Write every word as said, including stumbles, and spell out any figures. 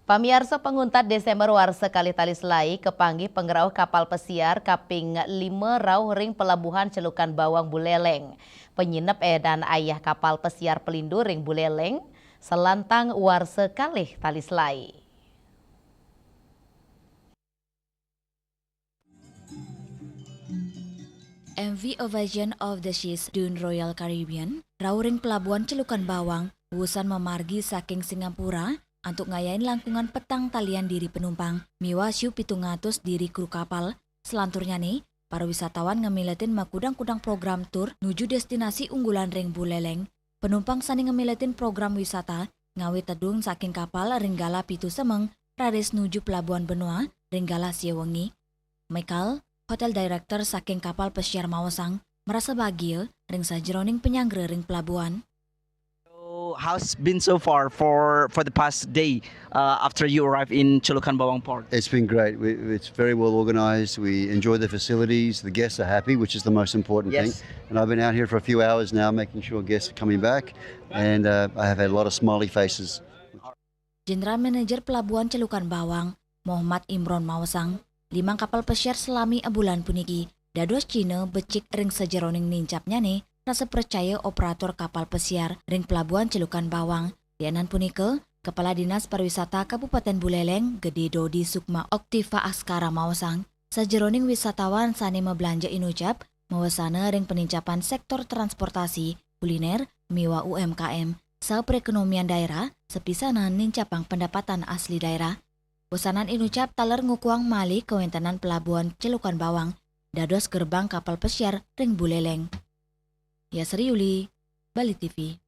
Pamiarsa, panguntat Desember warsa kalih tali selai kapanggih pangrauh kapal pesiar kaping lima rauh ring Pelabuhan Celukan Bawang Buleleng. Penyinep edan ayah kapal pesiar pelindu ring Buleleng, selantang warsa kalih tali selai. M V Ovation of the Seas Dune Royal Caribbean rauh ring Pelabuhan Celukan Bawang, wusan mamargi saking Singapura antuk ngayahin langkungan petang talian diri penumpang miwah siu pitung atus diri kru kapal. Selanturnyane, para wisatawan ngamiletin makudang-kudang program tur nuju destinasi unggulan ring Buleleng. Penumpang sane ngamiletin program wisata ngawi tedun saking kapal ring galah pitu semeng raris nuju Pelabuhan Benoa ring galah sia wengi. Michael, Hotel Director saking kapal pesiar maosang, marasa bagia ring sajeroning panyanggra ring pelabuhan. So, how's been so far for for the past day uh, after you arrived in Celukan Bawang Port? It's been great. We, it's very well organised. We enjoy the facilities. The guests are happy, which is the most important thing. Yes. And I've been out here for a few hours now, making sure guests are coming back. And uh, I have had a lot of smiley faces. General Manager Pelabuhan Celukan Bawang, Muhammad Imron maosang, limang kapal pesiar salami abulan puniki dados cihna becik ring sajeroning nincapnyane rasa pracaya operator kapal pesiar ring Pelabuhan Celukan Bawang. Lianan punika, Kepala Dinas Pariwisata Kabupaten Buleleng, Gede Dodi Sukma Oktiva Askara maosang, sajeroning wisatawan sane mablanja inucap mawasana ring panincapan sektor transportasi, kuliner, miwah U M K M, saha perekonomian daerah, sapisanan nincapang pendapatan asli daerah. Wesanan inucap taler ngukuhang malih kawentenan Pelabuhan Celukan Bawang dados gerbang kapal pesiar ring Buleleng. Yasri Yuli, Bali T V.